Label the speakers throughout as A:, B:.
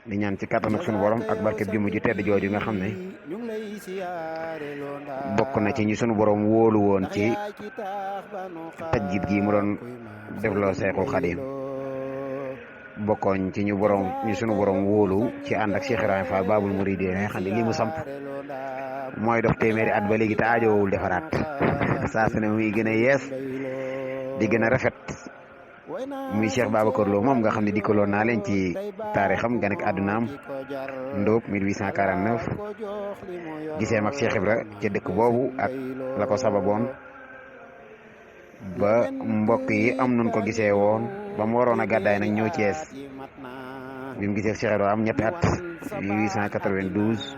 A: di ñaan ci kàttan ak sunu borom ak barkeb jëmm ji tedd jooju nga xam ne bokk na ci ñi sunu borom wóolu woon ci tajjid gi mu doon defloo Seexul Xadim bokkoon ci ñu sunu borom wóolu ci ànd ak Cheikh Ibrahima Fall Babul Mourideen nga xam ne lii mu samp mooy dox téeméeri at ba léegi te aajowul defaraat saa su ne muy gën a yees di gën a rafet muy Cheikh Babacar Lo moom nga xam ne dikkaloon naa leen ci taarixam nga nekk àddunaam Ndóob 1849 gisee mag Cheikh Ibra ca dëkk boobu ak la ko sababoon ba mbokk yi am nun ko gisee woon ba mu waroon a gàddaay nag ñëw Thiès bi mu gisee Cheikh Ibra am ñetti at 1892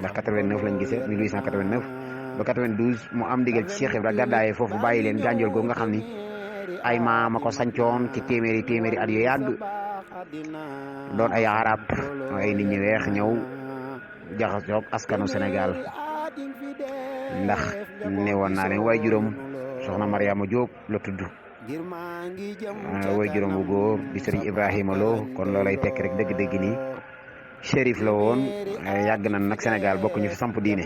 A: ndax 89 lañ gisee 1889 ba 92 mu am ndigal ci Cheikh Ibra gàddaayee foofu bàyyi leen gànjool googu nga xam ni ay maama ko sancoon ci téeméeri at yu yàgg doon ay arab ay nit ñi weex ñëw jaxasoog askanu Sénégal ndax ne woon naa leen waay juróom soxna Mariama Diop la tudd waay juróom bu góor di sëriñ Ibrahima Lo kon loolay tekk rek dëgg-dëgg ni shérif la woon yàgg na nag Sénégal bokk ñu fi samp diine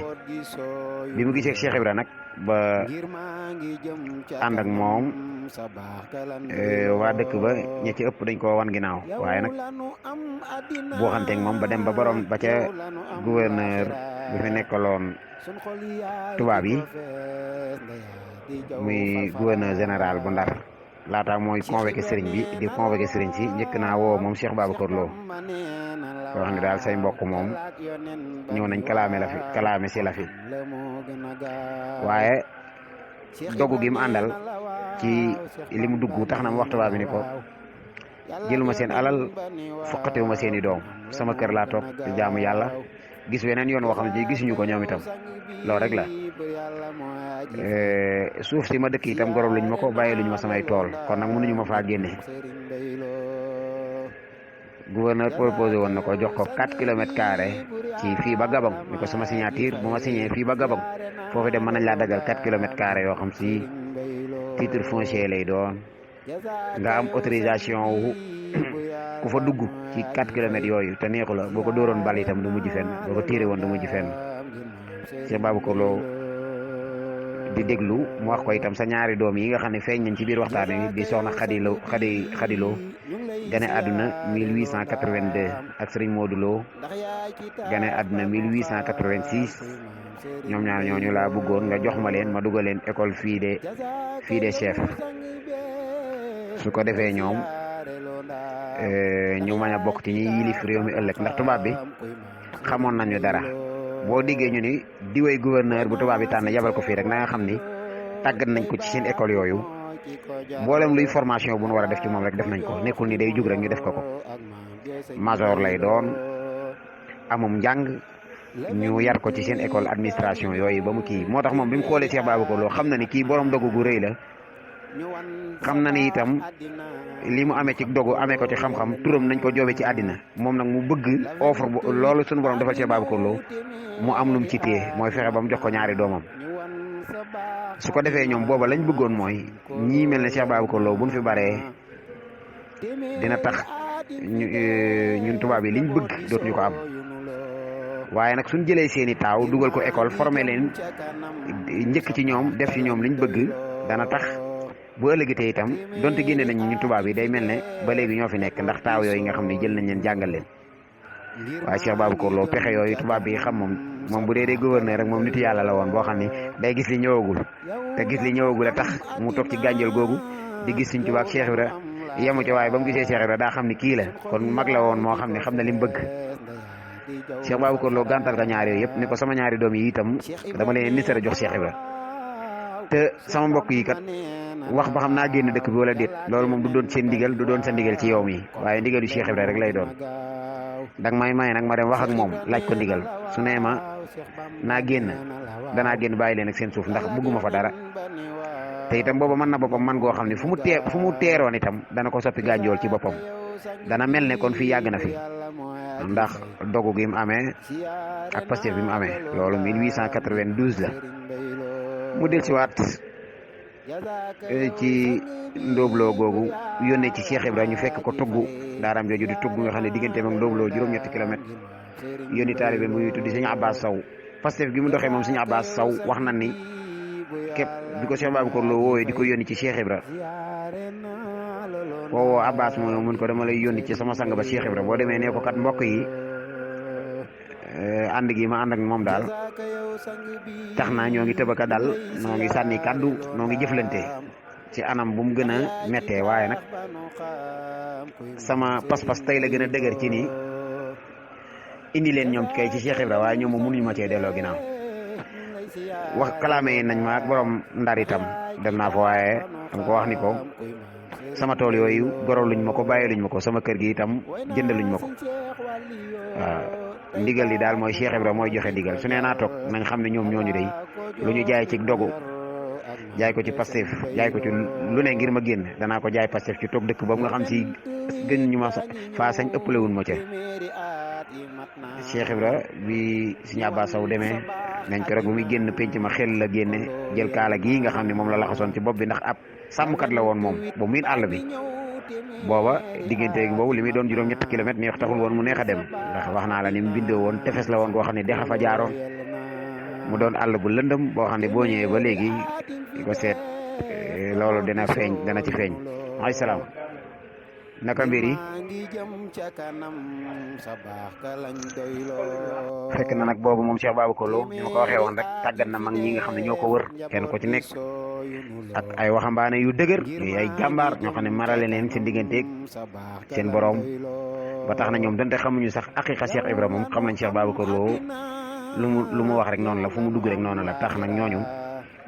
A: bi mu gisee Cheikh Ibra nag ba ànd ak moom waa dëkk ba ña ci ëpp dañ ko wan ginnaaw waaye nag bu waxanteeg moom ba dem ba borom ba ca gouverneur bi fi nekkaloon tubaab yi muy gouverneur général bu Ndar laata mooy convoqué sëriñ bi di convoqué sëriñ si njëkk naa woo moom Cheikh Babacar Lo koo xam ne daal say mbokk moom ñëw nañ kalaame si la fi waaye dogu gi mu àndal ci li mu dugg tax na mu wax tubaab bi ni ko jëluma seen alal foqatewuma seen i doom sama kër laa toog di jaamu yàlla gis weneen yoon woo xam ne gisuñu ko ñoom itam loolu rek la suuf si ma dëkk itam gorob luñ ma ko bàyyi luñ ma samay tool kon nag mënuñu ma faa génne gouverneur proposé woon na ko jox ko 4 kilomètres carrés ci fii ba Gabon ni ko sama signature bu ma signé fii ba Gabon foofu dem mën nañ laa dagal 4 kilomètres carrés yoo xam si titre foncier lay doon nga am autorisation wu ku fa dugg ci 4 kilomètres yooyu te neexu la boo ko dóoroon bal itam du mujj fenn boo ko tiiree woon du mujj fenn Cheikh Babacar Lo di déglu mu wax ko itam sa ñaari doom yi nga xam ne feeñ nañ ci biir waxtaan wi di soxna Khady Lo gane àdduna 1882 ak Serigne Modou Lo gane àdduna 1886 ñoom ñaar ñooñu laa bëggoon nga jox ma leen ma dugal leen école fii des chefs su ko defee ñoom ñu mën a bokk ci ñi yilif réew mi ëllëg ndax tubaab bi xamoon nañu dara boo diggee ñu ni diwee gouverneur bu tubaab bi tànn yabal ko fii rek na nga xam ni tàggat nañ ko ci seen école yooyu mboolem luy formation bu nu war a def ci moom rek def nañ ko nekkul ni day jug rek ñu def ko major lay doon amum njàng ñu yar ko ci seen école administration yooyu ba mu kii moo tax moom bi mu xoolee Cheikh Babacar Lo xam na ni kii borom dogu gu rëy la xam na ni itam li mu amee ci dogu amee ko ci xam-xam turam nañ ko joobe ci àddina moom nag mu bëgg offre loolu suñu borom defal Cheikh Babacar Lo mu am lu mu ci téye mooy fexe ba mu jox ko ñaari doomam su ko defee ñoom booba lañ bëggoon mooy ñii mel ne Cheikh Babacar Lo buñ fi baree dina tax ñun tubaab yi liñ bëgg dootuñu ko am waaye nag suñ jëlee seeni taaw dugal ko école formé leen njëkk ci ñoom def ci ñoom liñ bëgg dana tax bu ëllëgitee itam donte génne nañ ñu tubaab yi day mel ne ba léegi ñoo fi nekk ndax taaw yooyu nga xam ne jël nañ leen jàngal leen waaye Cheikh Babacar Lo pexe yooyu tubaab bi xam moom bu dee gouverneur rek moom nitu yàlla la woon boo xam ni day gis li ñëwagul te gis li ñëwagul a tax mu toog ci gànjal googu di gis Sëriñ Tuubaa ak Cheikh Ibra yemu ci waaye ba mu gisee Cheikh Ibra daa xam ni kii la kon mag la woon moo xam ne xam na li mu bëgg Cheikh Babacar Lo gàntal ka ñaar yooyu yëpp ni ko sama ñaari doom yi itam dama leen ni sara jox Cheikh Ibra te sama mbokk yi kat wax ba xam naa génn dëkk bi wala déet loolu moom du doon seen ndigal du doon sa ndigal ci yow mi waaye ndigalu Cheikh Ibra rek lay doon danga may nag ma dem wax ak moom laaj ko ndigal su nee ma naa génn danaa génn bàyyi leen ak seen suuf ndax bëgguma fa dara te itam booba mën na boppam man goo xam ne fu mu teeroon itam dana ko soppi gànjool ci boppam dana mel ne kon fii yàgg na fi ndax dogu gi mu amee ak pasteur bi mu amee loolu 1892 la mu del si waat ci ndóobloo googu yónnee ci Cheikh Ibra ñu fekk ko tugg daaraam jooju di tugg nga xam ne digganteem ak ndóobloo juróom-ñetti kilomètre yónni taalibe bu ñuy tuddi sëñ Abbas Sow Pastef gi mu doxee moom sëñ Abbas Sow wax na ni képp bi ko Cheikh Babacar Lo wooyee di ko yónni ci Cheikh Ibra woowoo Abbas moo mun ko dama lay yónni ci sama sang ba Cheikh Ibra boo demee nee ko kat mbokk yi ànd gi ma ànd ak moom daal tax na ñoo ngi tëbaka dal noo ngi sànni kàddu noo ngi jëflante ci anam bu mu gën a méttee waaye nag sama pas-pas tey la gën a dëgër ci nii indi leen ñoom kay ci Cheikh Ibra waaye ñoom moom mënuñu ma cee delloo ginnaaw wax kalaame yi nañ ma ak borom ndar itam dem naa fa waaye dama ko wax ni ko sama tool yooyu goro luñ ma ko bàyyi luñ ma ko sama kër gi itam jënd luñ ma ko waaw ndigal li daal mooy Cheikh Ibra mooy joxe ndigal su nee naa toog nañ xam ne ñoom ñooñu day lu ñu jaay ci dogu jaay ko ci Pastef jaay ko ci lu ne ngir ma génn danaa ko jaay Pastef ci toog dëkk boobu nga xam si gën ñu ma faa sañ ëppalewun ma ca Cheikh Ibra bi Sëñ Abbas Sow demee nañ ko rek bu muy génn penc ma xel la génne jël kaala gii nga xam ne moom la laxasoon ci bopp bi ndax ab sàmmkat la woon moom ba miin àll bi booba diggante boobu li muy doon juróom-ñetti kilomètres neex taxul woon mu neex a dem ndax wax naa la ni mu bindoo woon tefes la woon goo xam ne dexa fa jaaroon mu doon àll bu lëndëm boo xam ne boo ñëwee ba léegi di ko seet loolu dana ci feeñ ay salaam naka mbir yi fekk na nag boobu moom Cheikh Babacar Lo ni ma ko waxee woon rek tàggat na mag ñi nga xam ne ñoo ko wër kenn ko ci nekk ak ay waxambaane yu dëgër yu ay jàmbaar ñoo xam ne marale leen seen digganteeg seen borom ba tax na ñoom donte xamuñu sax aqiqa Cheikh Ibra moom xam nañ Cheikh Babacar Lo lu mu wax rek noonu la fu mu dugg rek noonu la tax nag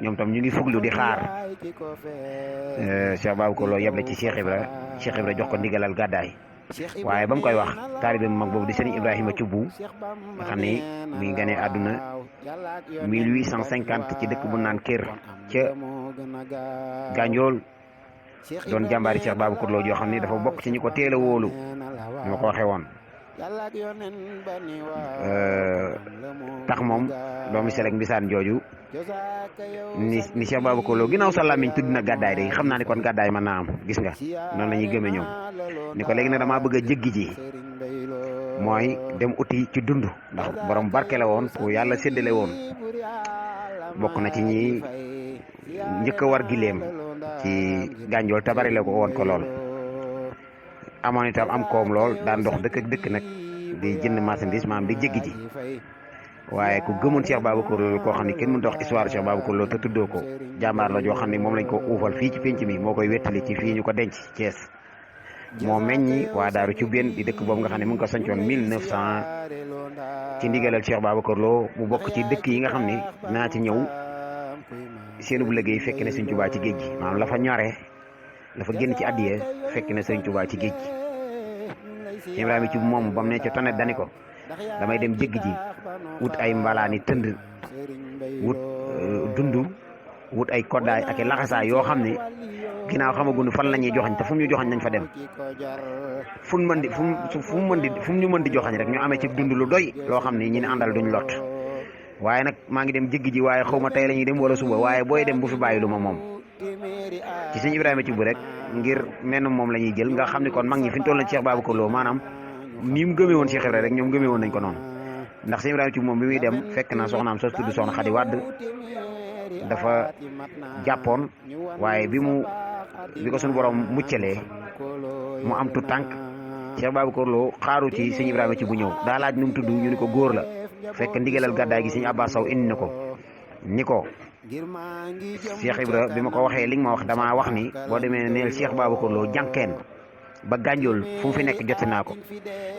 A: ñoom tam ñu ngi fuglu di xaar Cheikh Babacar Lo yeble ci Cheikh Ibra jox ko ndigalal gàddaay waaye ba mu koy wax taalibe mu mag boobu di Serigne Ibrahima Thioub nga xam ne mi ngi ganee àdduna 1850 ci dëkk bu naan Kër ca Ganjool doon jàmbaari Cheikh Babacar Lo joo xam ne dafa bokk ci ñi ko teel a wóolu ni ma ko waxee woon tax moom doomu Selek Mbisaan jooju ni Cheikh Babacar Lo ginnaaw sa làmmiñ tudd na gàddaay de xam naa ni kon gàddaay mën naa am gis nga noonu la ñuy gëmee ñoom ni ko léegi nag damaa bëgg a jéggi ji mooy dem uti ci dund ndax borom barke la woon ku yàlla séddale woon bokk na ci ñi njëkk a war gileem ci Ganjool te bari la ko woon ko lool amoon itam am koom lool daan dox dëkk ak dëkk nag di jënd marchandise maanaam di jéggi ji waaye ku gëmoon Cheikh Babacar Lo koo xam ne kenn mënut a wax histoire Cheikh Babacar Lo te tuddoo ko jàmbaar la joo xam ne moom lañ ko uufal fii ci penc mi moo koy wettali ci fii ñu ko denc Thiès moo meññi waa Daaru Cubeen di dëkk boobu nga xam ne mu ngi ko sancoon 1900 ci ndigalal Cheikh Babacar Lo mu bokk ci dëkk yi nga xam ne naa ci ñëw seenub liggéey fekk na Sëñ Tuubaa ci géej gi maanaam la fa ñore la fa génn ci addiye fekk na Sëñ Tuubaa ci géej gi Ibrahima ci moom ba mu ne ca tonet dani ko damay dem jéggi ji wut ay mbalaani tënd wut dundu wut ay koddaay ak i laxasaay yoo xam ne ginnaaw xamaguñu fan la ñuy joxañ te fu mu ñu joxañ nañ fa dem fu mu ñu mën di joxañ rek ñu amee ci dund lu doy loo xam ne ñi ne àndal duñ lot waaye nag maa ngi dem jéggi ji waaye xaw ma tey la ñuy dem wala suba waaye booy dem bu fi bàyyi lu ma moom ci Sëñ Ibrahima ci bu rek ngir menn moom la ñuy jël nga xam ne kon mag ñi fi ñu toll na Cheikh Babacar Lo maanaam ni mu gëmee woon Cheikh Ibrahima rek ñoom gëmee woon nañ ko noonu ndax Sëñ Ibrahima ci moom bi muy dem fekk na soxnaam sos tudd soxna Xadi Wàdd dafa jàppoon waaye bi ko suñu borom muccalee mu am tu tànk Cheikh Babacar Lo xaaru ci Sëñ Ibrahima ci bu ñëw daa laaj nu mu tudd ñu ni ko góor la fekk ndigalal gàddaay gi Sëñ Abbas Sow indi na ko ni ko Cheikh Ibra bi ma ko waxee li nga ma wax damaa wax ni boo demee neel Cheikh Babacar Lo jànkeen ba Ganjool fu mu fi nekk joti naa ko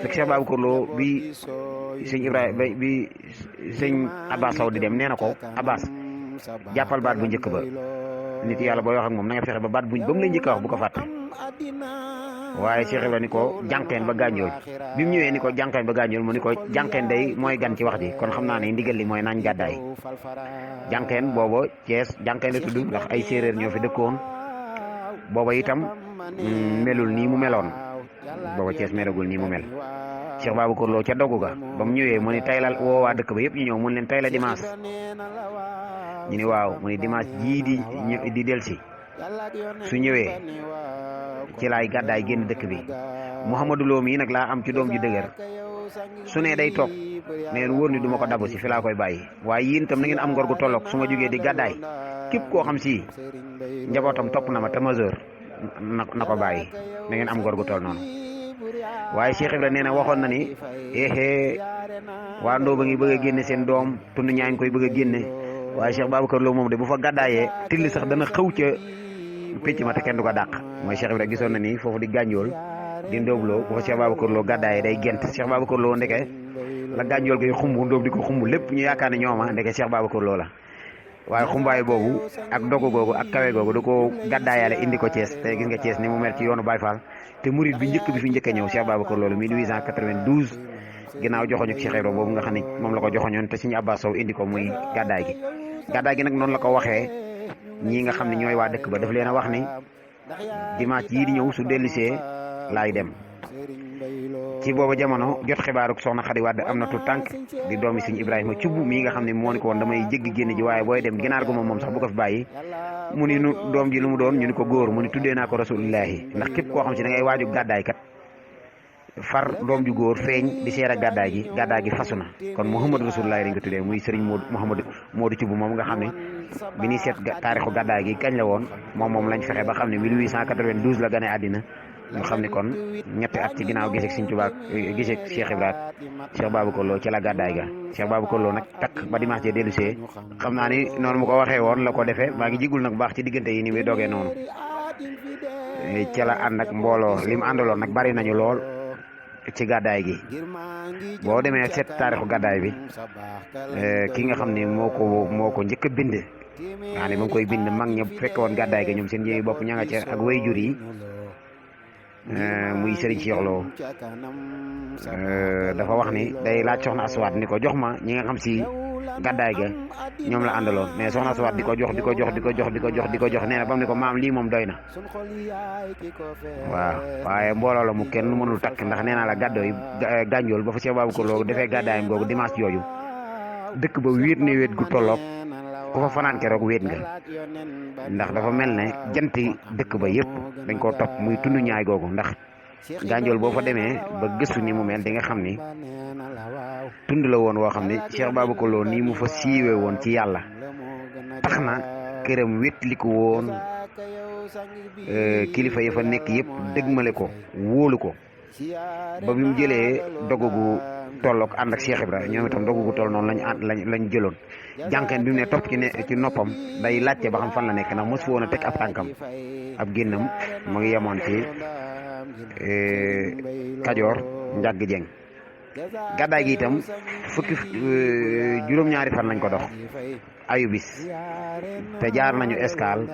A: fekk Cheikh Babacar Lo bi Sëñ Ibrahima bi Sëñ Abbas Sow di dem nee na ko Abbas jàppal baat bu njëkk ba nit yàlla booy wax ak moom na nga fexe ba baat ba mu lay njëkk a wax bu ko fàtte waaye Cheikh Ibrahima ni ko jànkeen ba Ganjool bi mu ñëwee ni ko jànkeen ba Ganjool mu ni ko jànkeen day mooy gan ci wax ji kon xam naa ne ndigal li mooy nañ gàddaay jànkeen booba Thiès jànkeen la tudd ndax ay séeréer ñoo fi dëkkoon booba itam melul nii mu meloon booba Thiès melagul nii mu mel Cheikh Babacar Lo ca dogu ga ba mu ñëwee mu ni tey la woo waa dëkk ba yëpp ñu ñëw mun leen tey la dimanche ñu ni waaw mu ni dimanche jii di delsi su ñëwee ci laay gàddaay génn dëkk bi Mouhamadou Lo mii nag laa am ci doom ji dëgër su ne day toog neen wóor ni du ma ko dabu si fi laa koy bàyyi waaye yéen itam na ngeen am ngor gu tolloog su ma jógee di gàddaay képp koo xam si njabootam topp na ma te majeur na ko bàyyi na ngeen am ngor gu toll noonu. waaye Cheikh Ibra nee na waxoon na ni waa Ndooba ngi bëgg a génne seen doom tund ñaa ngi koy bëgg a génne waaye Cheikh Babacar Lo moom de bu fa gàddaayee till sax dana xëw ca pécc ma te kenn du ko dàq mooy Cheikh Ibra gisoon na ni foofu di gànjool di ndóobloo bu fa Cheikh Babacar Lo gàddaayee day gent Cheikh Babacar Lo ndeke la gànjool gay xumb ndóob di ko xumb lépp ñu yaakaar ne ñooma ndeke Cheikh Babacar Lo la waaye xumbaay boobu ak dogu googu ak kawe googu da ko gàddaayaale indi ko Thiès te gis nga Thiès ni mu mel ci yoonu Baye Fall te murid bi njëkk bi fi njëkk a ñëw Cheikh Babacar Lo 1892 ginnaaw joxoñu Cheikh Ibra boobu nga xam ne moom la ko joxoñoon te Serigne Abbas Sow indi ko muy gàddaay gi nag noonu la ko waxee ñii nga xam ne ñooy waa dëkk ba daf leen a wax ni dimanche yii di ñëw su dellusee laay dem ci booba jamono jot xibaaru soxna Xadi Wàdd am na tu tànk di doomi Serigne Ibrahima Cubb mii nga xam ne moo ni ko woon damay jéggi génn ji waaye booy dem ginaar gu moom sax bu ko fi bàyyi mu ni nu doom ji lu mu doon ñu ni ko góor mu ni tuddee naa ko rasulillahi ndax képp koo xam si da ngay waaju gàddaay kat far doom ju góor feeñ di seer a gàddaay gi fasu na kon Muhammadu Rasulullahi dañ ko tuddee muy Serigne Modou Cubb moom nga xam ne bi ñuy seet taarixu gàddaay gi kañ la woon moom lañ fexe ba xam ne 1892 la gane àddina ñu xam ne kon ñetti at ci ginnaaw giseeg Serigne Touba giseeg Cheikh Ibra Cheikh Babacar Lo ci la gàddaay ga Cheikh Babacar Lo nag takk ba dimanche jee dellusee xam naa ni noonu mu ko waxee woon la ko defee maa ngi jigul nag baax ci diggante yi ni muy dogee noonu ci la ànd ak mbooloo li mu àndaloon nag bari nañu lool ci gàddaay gi boo demee seet taarixu gàddaay bi ki nga xam ne moo ko njëkk a bind nga ne ba nga koy bind mag ña fekk woon gàddaay gi ñoom seen jëmi bopp ña nga ca ak wayjur yi muy Serigne Cheikh Lo dafa wax ni day laaj soxna Aswaat ni ko jox ma ñi nga xam si gàddaay ga ñoom la àndaloon mais soxna Aswaat di ko jox nee na ba mu ne ko maam lii moom doy na waaw waaye mbooloo la mu kenn mënul takk ndax nee naa la gànjool ba fa Cheikh Babacar Lo defee gàddaayam googu dimanche jooju dëkk ba wéet ne wéet gu tolloog ku fa fanaan keroog wéet nga ndax dafa mel ne janti dëkk ba yëpp dañ koo topp muy tund ñaay googu ndax gànjool boo fa demee ba gëstu ni mu mel di nga xam ni tund la woon woo xam ne Cheikh Babacar Lo nii mu fa siiwee woon ci yàlla tax na këram wétliku woon kilifa yi fa nekk yëpp dëgmale ko wóolu ko ba bi mu jëlee dogu gu tolloog ànd ak Cheikh Ibra ñoom itam dogu gu toll noonu lañ jëloon jànkeen bi mu ne topp ci noppam day laajte ba xam fan la nekk ndax mos fa woon a teg ab tànkam ab génnam mu ngi yemoon ci Kajoor njàgg jeng gàddaay gi itam fukki juróom-ñaari fan lañ ko dox ayu bis te jaar nañu escale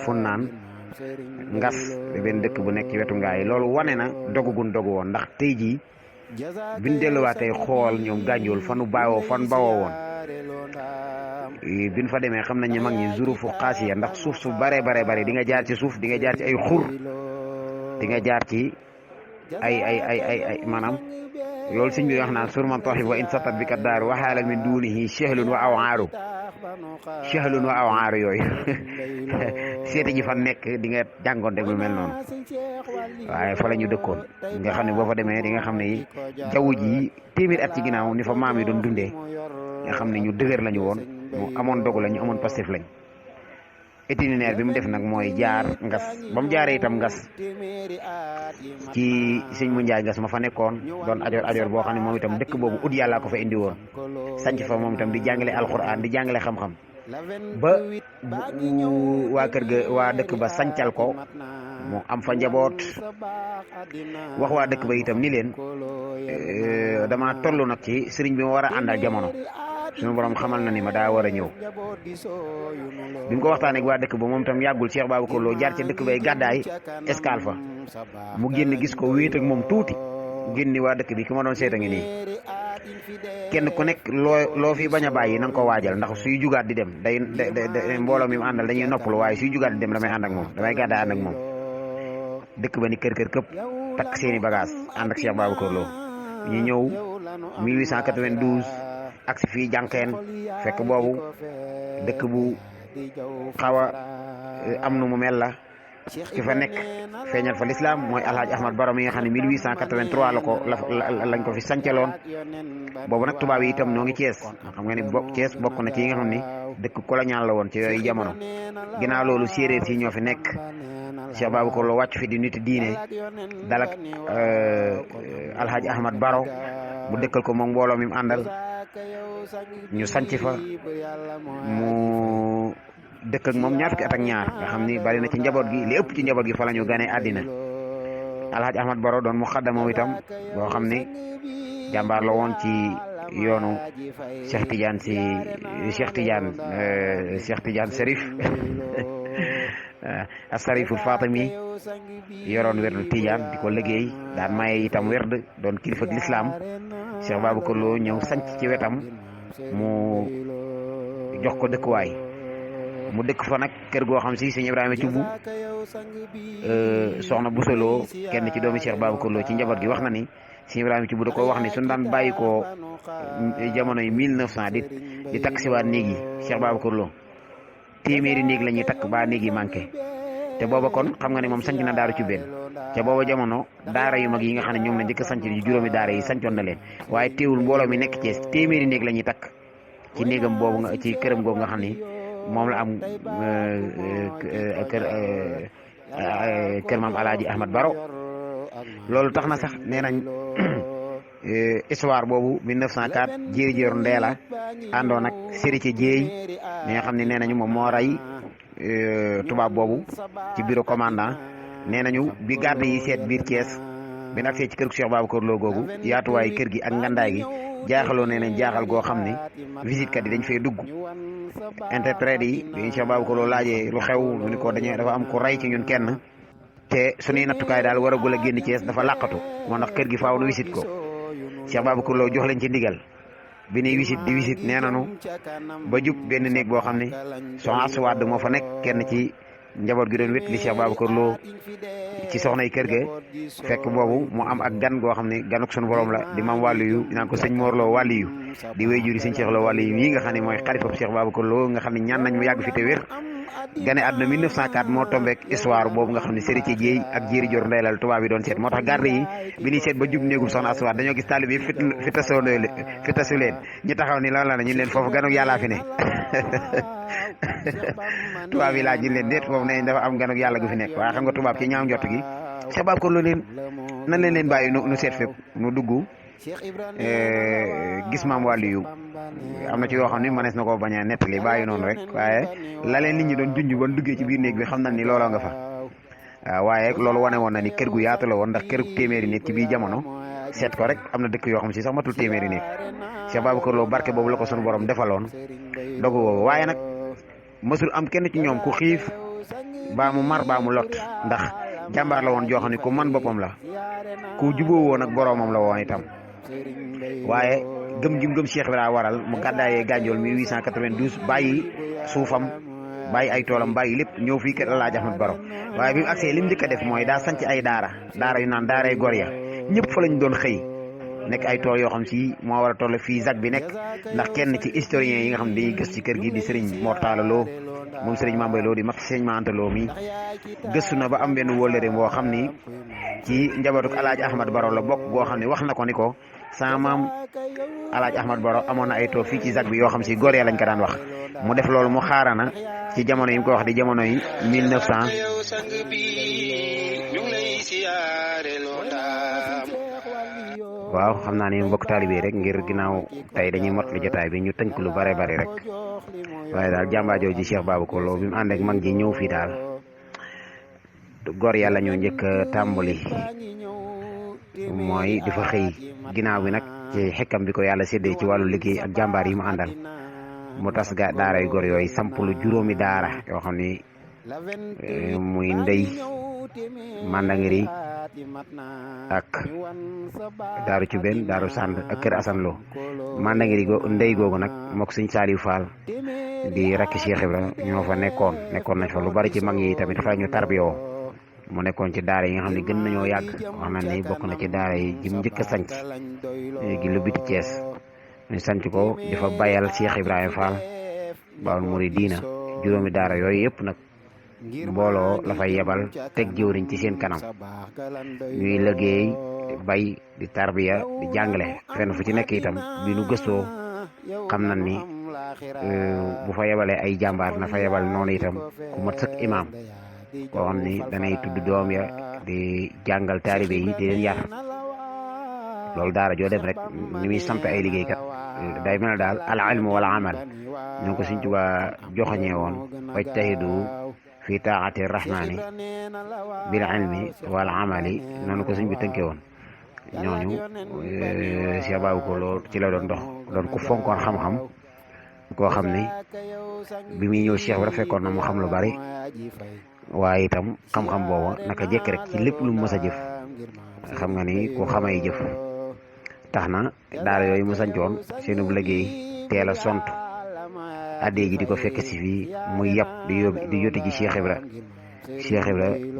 A: Funnaan Ngas benn dëkk bu nekk ci wetu ngaay loolu wane na dogugun dogu woon ndax tey jii biñ delluwaatee xool ñoom gànjool fan bawoo woon biñ fa demee xam nañ ne mag ñi zurufu xaasiya ndax suuf su bare di nga jaar ci suuf di nga jaar ci ay xur di nga jaar ci ay maanaam loolu sëñ bi wax naan surman toxib wa in satat bi kat daar waxaala min duunihi chehlun wa aw aaru yooyu seeti ji fa nekk di nga jàngoonte bu mel noonu waaye fa la ñu dëkkoon nga xam ne boo fa demee di nga xam ne jaww ji téeméer at ci ginnaaw ni fa maam yi doon dundee nga xam ne ñu dëgër lañu woon ñu amoon dogu la ñu amoon pastef lañ itinéraire bi mu def nag mooy jaar Ngas ba mu jaaree itam Ngas ci sëñ mu Njaay Ngas ma fa nekkoon doon ajoor boo xam ne moom itam dëkk boobu ut yàllaa ko fa indi woon sanc fa moom itam di jàngale alxuraan di jàngale xam-xam ba waa kër ga waa dëkk ba sancal ko mu am fa njaboot wax waa dëkk ba itam ni leen dama toll nag ci sëriñ bi ma war a àndal jamono suñu borom xamal na ni ma daa war a ñëw bi mu ko waxtaanee ak waa dëkk ba moom tam yàggul Cheikh Babacar Lo jaar ca dëkk bay gàddaay escale fa mu génn gis ko wéet ak moom tuuti génni waa dëkk bi ki ma doon seeta ngi nii kenn ku nekk loo fi bañ a bàyyi na nga ko waajal ndax suy jugaat di dem day mbooloo mi mu àndal dañuy noppalu waaye suy jugaat di dem damay ànd ak moom damay gàddaay ànd ak moom dëkk ba ni kër këpp takk seeni bagage ànd ak Cheikh Babacar Lo ñu ñëw 1892 ak si fii jànkeen fekk boobu dëkk bu xaw a am nu mu mel la ki fa nekk feeñal fa lislaam mooy alhaji ahmad baro mi nga xam ne 1883 la ko lañ ko fi sancaloon. boobu nag tubaab yi itam ñoo ngi Thiès xam nga ni Thiès bokk na ci yi nga xam ni dëkk colonial la woon ci yooyu jamono. ginnaaw loolu séeréer si ñoo fi nekk Cheikh Babacar Lo wàcc fi di nit diine dalak alhaji ahmad baro mu dëkkal ko moom mbooloo mi mu àndal ñu sanc fa mu dëkk ak moom ñaar fukki at ak ñaar nga xam ni bari na ci njaboot gi li ëpp ci njaboot gi fa la ñu ganee àddina. alhaji ahmad baro doon mu xaddama itam boo xam ni jàmbaar la woon ci yoonu Cheikh Tidiane Serif as-Sariful Fatimi yoroon werdu Tidiane di ko liggéey daan maye itam werd doon kilifa ak lislaam Cheikh Babacar Lo ñëw sanc ci wetam mu jox ko dëkkuwaay mu dëkk fa nag kër goo xam si sëñ Ibrahima Thioub soxna Boussolo kenn ci doomi Cheikh Babacar Lo ci njaboot gi wax na ni sëñ Ibrahima Thioub da ko wax ni suñu daan bàyyi ko jamono yi 1900 di takk si waat néeg yi Cheikh Babacar Lo téeméeri néeg la ñuy takk ba néeg yi manqué te booba kon xam nga ne moom sanc na daaru ci benn ca booba jamono daara yu mag yi nga xam ne ñoom la njëkk a sanc yu juróomi daara yi sancoon na leen waaye teewul mbooloo mi nekk Thiès téeméeri néeg la ñuy takk ci néegam boobu nga ci këram googu nga xam ni moom la am kër maam alaaji ahmad baro. loolu tax na sax nee nañ histoire boobu 1904 jéeri joor ndeela àndoon ak Serigne Jéey mi nga xam ne nee nañu moom moo rey tubaab boobu ci bureau commandant. nee nañu bi garde yi seet biir Thiès bi nag see ci kër gu Cheikh Babacar Lo googu yaatuwaay kër gi ak ngandaay gi jaaxaloo nee nañ jaaxal goo xam ne visite kat yi dañ fay dugg interprète yi bi Cheikh Babacar Lo laajee lu xew mu ni ko dafa am ku rey ci ñun kenn te suñuy nattukaay daal waragul a génn Thiès dafa làqatu moo ndax kër gi faaw nu visite ko Cheikh Babacar Lo jox leen ci ndigal bi ñuy visite nee nañu ba jub benn néeg boo xam ne soxna Asuwaad moo fa nekk kenn ci njaboot gi doon wét li Cheikh Babacar Lo ci soxna yi kër ga fekk boobu mu am ak gan goo xam ne ganuk sunu borom la di maam wàllu yu naan ko sëñ Mor Lo wàllu yu di wéy juri sëñ Cheikh Lo wàllu yu yi nga xam ne mooy xalifa Cheikh Babacar Lo nga xam ne ñaan nañ mu yàgg fi te wér gane àdduna 1904 moo tombeek histoire boobu nga xam ne Serigne Jéey ak jéeri jor ndeylal tubaab yi doon seet moo tax garde yi bi ñuy seet ba jub néegum soxna Asuwaat dañoo gis taalib yi fitasu leen ñu taxaw ni lan la ñu leen foofu ganuk yàllaa fi ne tubaab yi laaj ñu leen déet foofu ne dafa am ganuk yàlla gu fi nekk waaye xam nga tubaab ci ñaaw njott gi Cheikh Babacar Lo leen nan leen bàyyi nu seet fépp nu dugg gis maam wàllu yu am na ci yoo xam ne mënees na koo bañ a nettali bàyyi noonu rek waaye la leen nit ñi doon junj ban duggee ci biir néeg bi xam nañ ni looloo nga fa waaye loolu wane woon na ni kër gu yaatu la woon ndax kër téeméeri nit ci biir jamono seet ko rek am na dëkk yoo xam si sax matul téeméeri nit Cheikh Babacar Lo barke boobu la ko sunu borom defaloon dogu boobu waaye nag mësul am kenn ci ñoom ku xiif baa mu mar baa mu lot ndax jàmbaar la woon joo xam ne ku man boppam la ku juboo woon ak boroomam la woon itam waaye gëm Cheikh Ibrahima waral mu gàddaayee Gànjool 1892 bàyyi suufam bàyyi ay toolam bàyyi lépp ñëw fii kër Alaaji Ahmad Baro waaye bi mu agsee li mu njëkk a def mooy daa sanc ay daara yu naan daaray gor ya ñëpp fa lañ doon xëy nekk ay tool yoo xam si moo war a toll fii ZAC bi nekk ndax kenn ci historien yi nga xam ne dañuy gës ci kër gi di Serigne Mor Talla Lo moom Serigne Mambay Lo di mag Serigne Manta Lo mi gëstu na ba am benn wóllëre boo xam ni ci njabootuk Alaaji Ahmad Baro la bokk goo xam ne wax na ko ni ko sama maam Alaaji Ahmad Baro amoon na ay tool fii ci ZAC bi yoo xam si góor ya lañ ko daan wax mu def loolu mu xaarana ci jamono yi mu ko wax di jamono yi 1900. waaw xam naa ni mbokk taalibe rek ngir ginnaaw tey dañuy mot li jotaay bi ñu tënk lu bare bari rek waaye daal jàmbaajoo ji Cheikh Babacar Lo bi mu ànd ak mag ji ñëw fii daal góor yàlla ñoo njëkk a tàmbali mooy di fa xëy ginnaaw bi nag ci xekkam bi ko yàlla séddee ci wàllu liggéey ak jàmbaar yi mu àndal mu tas daaray góor yooyu sampulu juróomi daara yoo xam ni muy ndey mandangiri ak daaru ci benn daaru sànd ak kër Asan Lo mandangiri ndey googu nag mook sëñ Saliou Fall di rakki Cheikh Ibra ñoo fa nekkoon nañ fa lu bari ci mag yi tamit fa ñu tarbiyoo mu nekkoon ci daara yi nga xam ne gën nañoo yàgg wax na ni bokk na ci daara yi jim njëkk a sanc gi lu biti Thiès ñu sanc ko di fa bayal Cheikh Ibrahima Fall Baol Mouridina juróomi daara yooyu yëpp nag mbooloo la fay yebal teg jëwriñ ci seen kanam ñuy liggéey bay di tarbiya di jàngale fenn fu ci nekk itam bi nu gëstoo xam nañ ni bu fa yebalee ay jàmbaar na fa yebal noonu itam ku mat sëkk imaam koo xam ni danay tudd doom ya di jàngal taalibe yi di leen yar loolu daara joo dem rek ni muy sampe ay liggéeykat day mel daal al ilmu wala amal ñoo ko Sëriñ Tuubaa joxoñee woon wajtahidu fi taati rahmani bil ilmi wal amali noonu ko sëñ bi tënkee woon ñooñu Cheikh Babou Coll ci la doon dox doon ku fonkoon xam-xam koo xam ne bi muy ñëw Cheikh bi fekkoon na mu xam lu bari waaye itam xam-xam booba naka jekk rek ci lépp lu mu mës a jëf xam nga ni ku xamay jëf tax na daara yooyu mu sancoon seenub liggéey teel a sont addee ji di ko fekk si fii muy yàpp di yotti ji Cheikh Ibra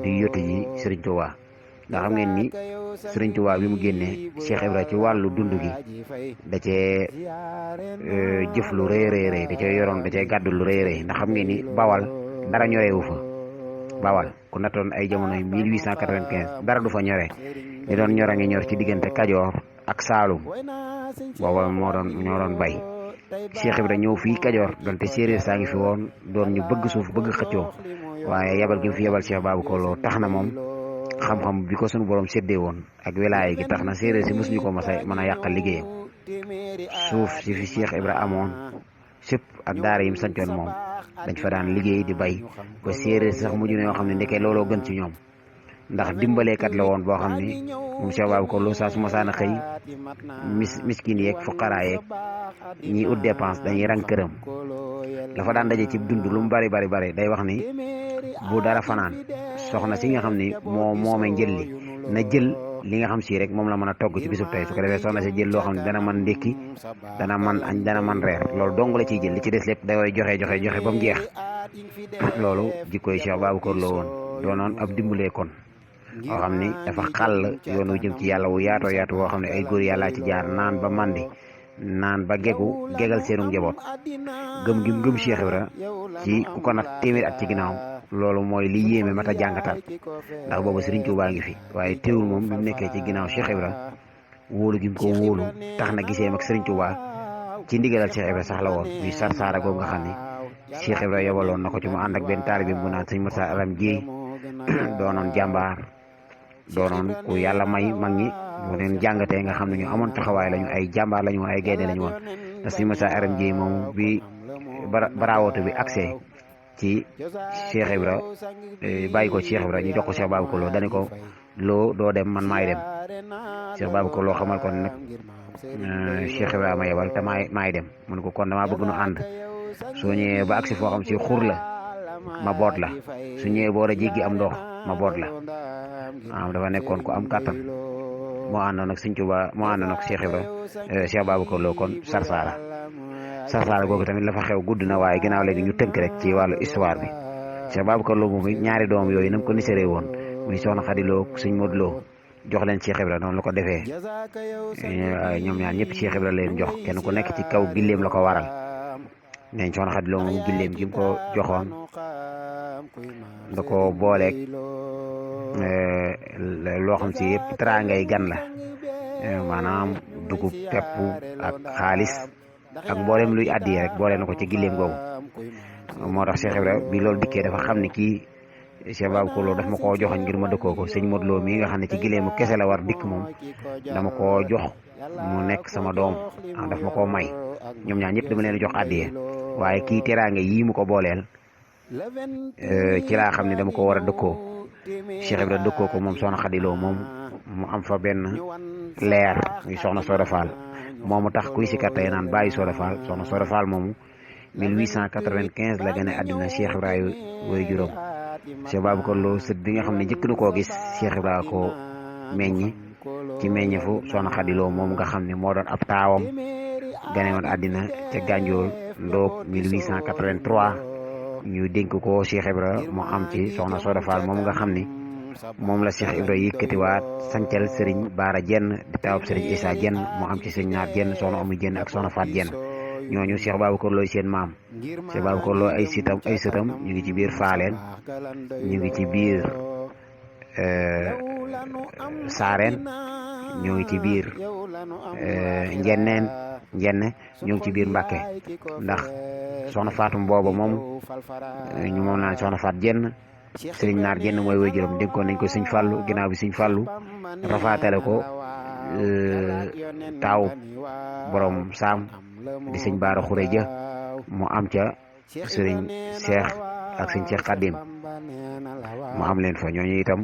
A: di yotti ji Serigne Touba ndax xam ngeen ni Serigne Touba bi mu génnee Cheikh Ibra ci wàllu dund gi da cee jëf lu rëy rëy da cee yoroon da cee gàddu lu rëy rëy ndax xam ngeen ni Bawal dara ñorewu fa Bawal ku nattoon ay jamonoy 1895 dara du fa ñore li doon ñor a ngi ñor ci diggante Kajoor ak Saalum booba ñoo doon bay Cheikh Ibra ñëw fii Kajoor donte séeréer saa ngi fi woon doon ñu bëgg suuf bëgg xëccoo waaye yabal gi mu fi yabal Cheikh Babou Coll tax na moom xam-xam bi ko sunu borom séddee woon ak wilaaya gi tax na séeréer si mosuñu ko mën a yàqal liggéeyam suuf si fi Cheikh Ibra amoon sëpp ak daara yi mu sancoon moom dañ fa daan liggéey di bay ba séeréer sax mujj na yoo xam ne ndeke looloo gën ci ñoom ndax dimbaleekat la woon boo xam ne moom Cheikh Babou Coll saa su ma saan a xëy miskin yeeg fuqaraa yeeg ñi ut dépense dañuy rang këram dafa daan daje ci dund lu mu bari day wax ni bu dara fanaan soxna si nga xam ni moome njël li na jël li nga xam si rek moom la mën a togg ci bisub tey su ko defee soxna si jël loo xam ne dana mën ndékki dana mën añ dana mën reer loolu dong la ciy jël li ci des lépp da koy joxe ba mu jeex loolu jikkoy Cheikh Babou Coll la woon doonoon ab dimbalee kon woo xam ni dafa xàll yoon wu jëm ci yàlla wu yaatu woo xam ne ay góor yàllaa ci jaar naan ba mandi naan ba gegal seenu njaboot gëm Cheikh Ibra ci ku ko nag téeméer at ci ginnaaw loolu mooy li yéeme mat a jàngatal ndax boobu Serigne Touba ngi fi waaye teewul moom bi mu nekkee ci ginnaaw Cheikh Ibra wóolu gi mu ko wóolu tax na gisee mag Serigne Touba ci ndigalal Cheikh Ibra sax la woon muy sarsaara googu nga xam ne Cheikh Ibra yobaloon na ko ci mu ànd ak benn taalibe bu naan sëñ Moussa Aram Dieye doonoon jàmbaar doonoon ku yàlla may mag ñi mu leen jàngatee nga xam ne ñu amoon taxawaay lañu ay jàmbaar lañu ay gaynde lañu woon te sëñ Moussa Aram Dieye moom bi barawooto bi accès ci Cheikh Ibra bàyyi ko Cheikh Ibra ñu jox ko Cheikh Babou Coll dani ko loo doo dem man maay dem Cheikh Babou Coll xamal ko nag Cheikh Ibra ma yebal te maay dem mun ko kon damaa bëgg nu ànd soo ñëwee ba accès foo xam si xur la ma boot la su ñëwee boo war a jéggi am ndox ma boot la dafa nekkoon ku am kàttan moo àndoon ak Sëñ Tuubaa moo àndoon ak Cheikh Ibra Cheikh Babou Coll kon sarsaara googu tamit la fa xew gudd na waaye ginnaaw léegi ñu tënk rek ci wàllu histoire bi Cheikh Babou Coll moom ñaari doom yooyu nam ko niséree woon muy soxna Xadi Lo Sëñ Modou Lo jox leen Cheikh Ibra noonu la ko defee ñoom ñaar ñëpp Cheikh Ibra leen jox kenn ku nekk ci kaw gilleem la ko waral neñ soxna Xadi Lo moom gilleem gi mu ko joxoon da ko booleeg loo xam si yëpp teraangay gan la maanaam dugub pepp ak xaalis ak mboolem luy addiye rek boole na ko ci gilleem googu moo tax Cheikh Ibra bi loolu dikkee dafa xam ne kii Cheikh Babou Coll daf ma koo joxoñ ngir ma dëkkoo ko sëñ Modou Lo mii nga xam ne ci gilleemu kese la war dikk moom dama koo jox mu nekk sama doom daf ma koo may ñoom ñaar ñëpp dama leen jox addiye waaye kii teraange yii mu ko booleel ci laa xam ne dama ko war a dëkkoo Cheikh Ibra dëkkoo ko moom soxna Xadi Lo moom mu am fa benn leer muy soxna Soda Fall moomu tax kuy sikar tey naan bàyyi Soda Fall soxna Soda Fall moomu 1895 la gën a àddina Cheikh Ibra woy juróom Cheikh Babou Coll sët bi nga xam ne njëkk na koo gis Cheikh Ibra ko meññi ci meññeefu soxna Xadi Lo moom nga xam ne moo doon ab taawam gane woon àddina ca Gànjool Ndóob 1883 ñu dénk ko Cheikh Ibra mu am ci soxna Soda Fall moom nga xam ni moom la Cheikh Ibra yëkkatiwaat sancal Serigne Baara Jenn di taawab Serigne Issa Jenn mu am ci Serigne Naar Jenn soxna Omi Jenn ak soxna Faat Jenn ñooñu Cheikh Babacar Lo seen maam. Cheikh Babacar Lo ay sëtam ñu ngi ci biir Faaleen, ñu ngi ci biir Saareen, ñoo ngi ci biir njenne ñoo ngi ci biir Mbàkke ndax soxna Fatum booba moom ñu moom naan soxna Faat jenn sëriñ Naar jenn mooy waajuram dénkoon nañ ko sëñ Fàllu ginnaaw bi sëñ Fàllu rafaatale ko taaw borom saam di sëñ Baara Xureja mu am ca sëriñ Cheikh ak sëñ Cheikh Xadim mu am leen fa ñooñu itam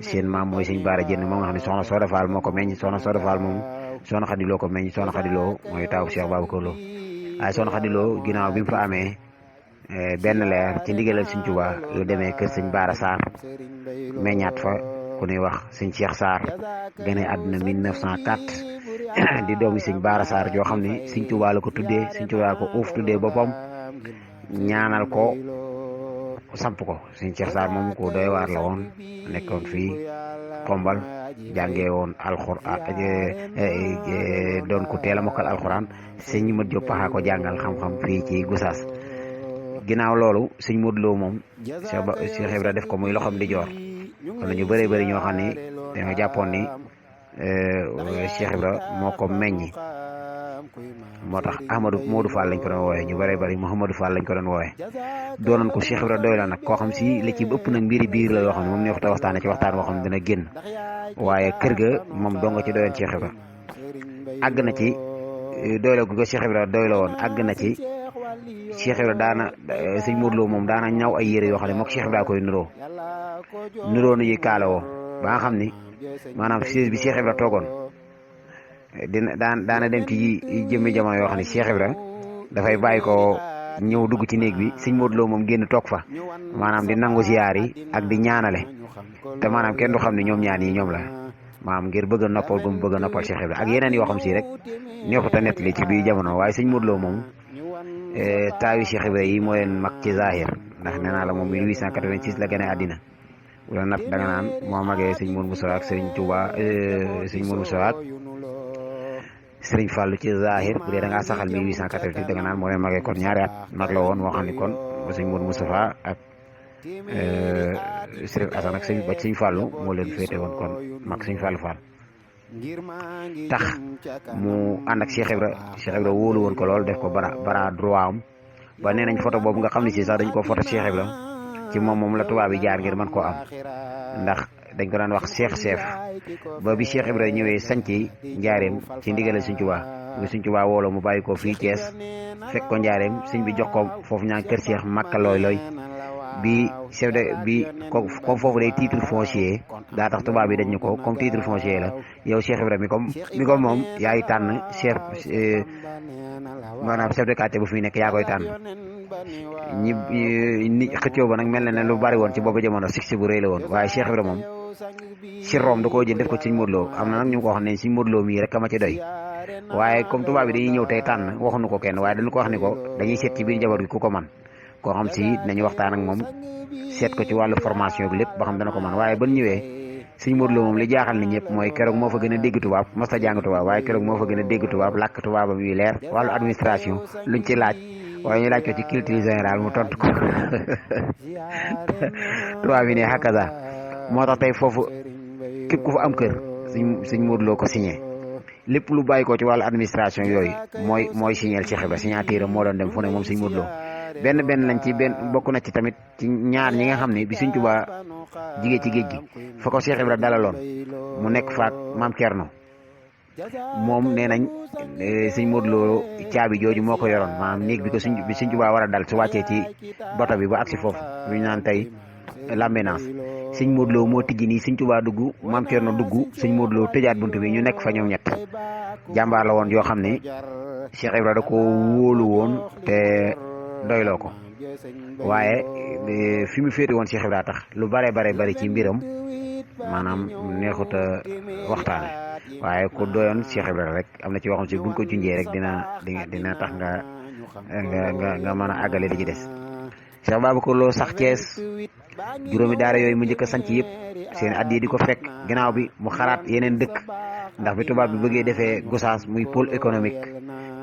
A: seen maam mooy sëñ Baara jenn moom nga xam ne soxna Sooda Faal moo ko meññ soxna Sooda Faal moom soxna Xadi Lo ko meññ soxna Xadi Lo mooy taaw Cheikh Babacar Lo waaye soxna Xadi Lo ginnaaw bi mu fa amee benn leer ci ndigalal sëñ Tuubaa lu demee kër sëñ Baara Sarr meññaat fa ku ñuy wax sëñ Cheikh Sarr gane àdduna 1904 di doomi sëñ Baara Sarr joo xam ne sëñ Tuubaa la ko tuddee sëñ Tuubaa ko uuf tuddee boppam ñaanal ko samp ko sëñ Cheikh Sarr moom ko doy waar la woon nekkoon fii Xombal jàngee woon alxuraan doon ko teel a mokkal alxuraan sëñ Mat Jóob Paxa ko jàngal xam-xam fii ci Gosaas ginnaaw loolu sëñ Modou Lo moom Cheikh Ibra def ko muy loxoom di joor kon ñu bëree bëri ñoo xam ne dañoo jàppoon ni Cheikh Ibra moo ko meññi moo tax Modou Fall lañ ko doon wooye ñu bëree bëri Mouhamadou Fall lañ ko doon wooye doonoon ko Cheikh Ibra doy la nag koo xam si li ci ëpp nag mbiri biir la yoo xam ne moom neexut a waxtaane ci waxtaan boo xam ne dina génn waaye kër ga moom doo nga ci doyoon Cheikh Ibra àgg na ci doyla gu ko Cheikh Ibra doy la woon àgg na ci Cheikh Ibra daana sëñ Modou Lo moom daana ñaw ay yére yoo xam ne mook Cheikh Ibra koy nuroo nu yi kaala woo ba nga xam ni maanaam siis bi Cheikh Ibra toogoon daana dem ci jëmmi jamono yoo xam ne Cheikh Ibra dafay bàyyi ko ñëw dugg ci néeg bi sëñ Modou Lo moom génn toog fa maanaam di nangu ziyaar yi ak di ñaanale te maanaam kenn du xam ne ñoom ñaan yi ñoom la maanaam ngir bëgg a noppal gu mu bëgg a noppal Cheikh Ibra ak yeneen yoo xam si rek neexut a nettali ci biir jamono waaye sëñ Modou Lo moom taawi Cheikh Ibra yi moo leen mag ci zahir ndax nee naa la moom 1886 la gane àddina wala nat da nga naan moo magee sëñ Mourou Moussa ak sëriñ Touba sëñ Mourou Moussa ak sëriñ Fallou ci zahir bu dee da ngaa saxal 1888 da nga naan moo leen magee kon ñaari at mag la woon moo xam ni kon sëñ Mourou Moustapha ak sëriñ Assane ak sëñ Fallou moo leen féete woon kon mag sëñ Fallou Fall tax mu ànd ak Cheikh Ibra wóolu woon ko lool def ko bara droit am ba nee nañ photo boobu nga xam ne si sax dañ ko photo Cheikh Ibra ci moom la tubaab yi jaar ngir mën koo am ndax dañ ko daan wax Cheikh Seef ba bi Cheikh Ibra ñëwee sanc njaareem ci ndigalal Sëñ Tuubaa bi Sëñ Tuubaa wooloo mu bàyyi ko fii Thiès fekk ko njaareem sëñ bi jox ko foofu ñaan kër Cheikh Makka looy bi chef de bi comme foofu day titre foncier daa tax tubaab bi dañ ñu ko comme titre foncier la yow Cheikh Ibra mi ko moom yaay tànn chef maanaam chef de quartier bu fi nekk yaa koy tànn ñi xëccoo ba nag mel na ne lu bari woon ci boobu jamono succès bu rëy la woon waaye Cheikh Ibra moom si Rome da koo jël def ko ci Sëñ Modou Lo am na nag ñu ko wax ne Sëñ Modou Lo mii rek ma ci doy waaye comme tubaab bi dañuy ñëw tey tànn waxuñu ko kenn waaye dañu ko wax ni ko dañuy seet ci biir njaboot gi ku ko man koo xam si dinañu waxtaan ak moom seet ko ci wàllu formation bi lépp ba xam dana ko man waaye ban ñëwee Sëñ Modou Lo moom li jaaxal ni ñëpp mooy keroog moo fa gën a dégg tubaab mos a jàng tubaab waaye keroog moo fa gën a dégg tubaab làkk tubaabam yu leer wàllu administration luñ ci laaj waaye ñu laaj ko ci culture générale mu tontu ko tubaab yi ne hakaza moo tax tey foofu képp ku fa am kër Sëñ Modou Lo ko signé lépp lu bàyyi ko ci wàllu administration yooyu mooy signéel Cheikh Ibra signature moo doon dem fu ne moom Sëñ Modou Lo benn lañ ci bokk na ci tamit ci ñaar ñi nga xam ne bi Sëñ Tuubaa jigee ci géej gi fa ko Cheikh Ibra dalaloon mu nekk faak maam Thierno moom nee nañ Sëñ Modou Lo caabi jooju moo ko yoroon maanaam néeg bi ko Sëñ Tuubaa war a dal su wàccee ci bato bi ba agsi foofu ñu naan tey l'ambulance Sëñ Modou Lo moo tijji nii Sëñ Tuubaa dugg maam Thierno dugg Sëñ Modou Lo tëjaat bunt bi ñu nekk fa ñoom ñett jàmbaar la woon yoo xam ne Cheikh Ibra da ko wóolu woon te doyloo ko waaye fi mu féete woon Cheikh Ibra tax lu bare ci mbiram maanaam neexut a waxtaane waaye ku doyoon Cheikh Ibra rek am na ci waxam si buñ ko junjee rek dina tax nga mën a àggale li ci des Cheikh Babacar Lo sax Thiès juróomi daara yooyu mu njëkk a sanc yëpp seen at yi di ko fekk ginnaaw bi mu xalaat yeneen dëkk ndax bi tubaab bi bëggee defee Gossas muy pôle économique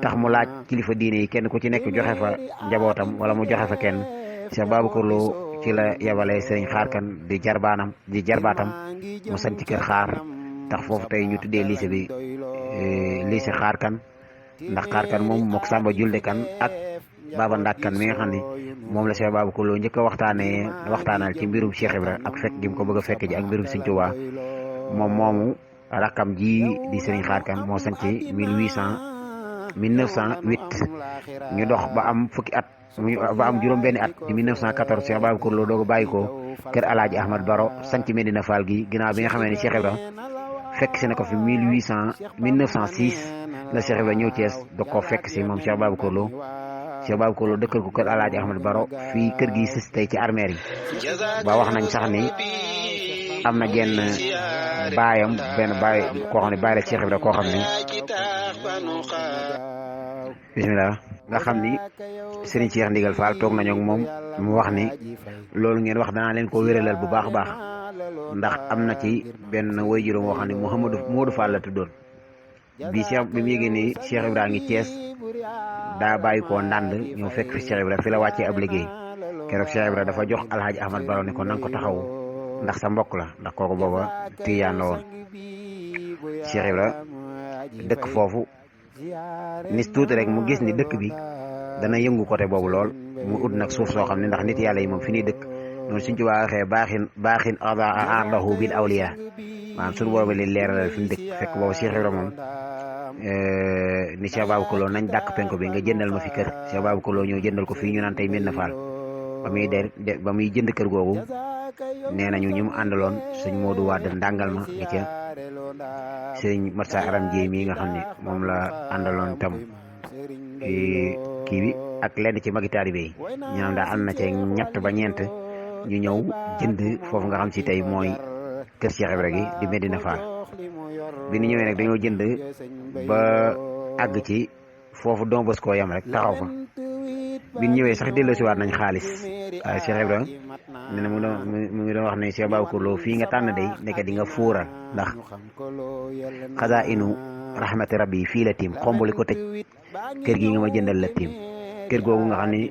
A: tax mu laaj kilifa diine yi kenn ku ci nekk joxe fa njabootam wala mu joxe fa kenn Cheikh Babacar Lo ci la yebale sëriñ xaarkan di jarbaatam mu sañ ci kër xaar tax foofu tey ñu tuddee lycée bi lycée xaarkan ndax xaarkan moom mook Samba Julde kan ak Baba Ndak kan mi nga xam ne moom la Cheikh Babacar Lo njëkk a waxtaanal ci mbirum Cheikh Ibra ak fekk gi mu ko bëgg a fekk ji ak mbirum Sëriñ Tuubaa moom moomu rakkam ji di sëriñ xaarkan moo sañ ci 1908 ñu dox ba am fukki at ba am juróom-benni at di 1914 Cheikh Babacar Lo dooga bàyyi ko kër Alaaji Ahmad Baro sañ ci Medina Fall gi ginnaaw bi nga xamee ne Cheikh Ibra fekk si na ko fi 1906 la Cheikh Ibra ñëw Thiès da koo fekk si moom Cheikh Babacar Lo dëkkal ko kër Alaaji Ahmad Baro fii kër gi sës tey ci armeer yi ba wax nañ sax ni am na genn baayam benn baay koo xam ne baay la Cheikh Ibra koo xam ne bismillah nga xam ni Serigne Cheikh Ndigal Fall toog nañu ak moom mu wax ni loolu ngeen wax danaa leen ko wéralal bu baax a baax ndax am na ci benn way juróom woo xam ne Modou Fall la tuddoon bi mu yégée ni Cheikh Ibra ngi Thiès daa bàyyi koo ndànd ñëw fekk fi Cheikh Ibra fi la wàccee ab liggéey keroog Cheikh Ibra dafa jox Alhaji Ahmad Baro ni ko nanga ko taxawu ndax sa mbokk la ndax kooku booba Tijaan la woon Cheikh Ibra dëkk foofu nis tuuti rek mu gis ni dëkk bi dana yëngu côté boobu lool mu ut nag suuf soo xam ne ndax nit yàlla yi moom fi ñuy dëkk noonu suñ ci waxee baaxin ardahu bil awliya maanaam suñu boobu li leeralal fi mu dëkk fekk boobu Cheikh Ibra moom ni Cheikh Babacar Lo nañ dàkk penko bi nga jëndal ma fi kër Cheikh Babacar Lo ñëw jëndal ko fii ñu naan tey Medina Fall ba muy jënd kër googu nee nañu ñu mu àndaloon sëñ Modou Wade ndàngal ma nga ca sëñ Matsa Aram Jéy mii nga xam ne moom la àndaloon tam kii bi ak lenn ci magi taalibe yi ñu naan daal ànd na ci ñett ba ñeent ñu ñëw jënd foofu nga xam si tey mooy kër Cheikh Ibra gi di Medina Fall bi ñu ñëwee nag dañoo jënd ba àgg ci foofu Don Bosco yam rek taxaw fa bi ñu ñëwee sax delloosiwaat nañ xaalis waaye Cheikh Ibra nee na mu ngi doon wax ne Cheikh Babacar Lo fii nga tànn day nekk di nga fuural ndax xasaa inu rahmati rabbi fii la tiim xombali ko tëj kër gi nga ma jëndal la tiim kër googu nga xam ne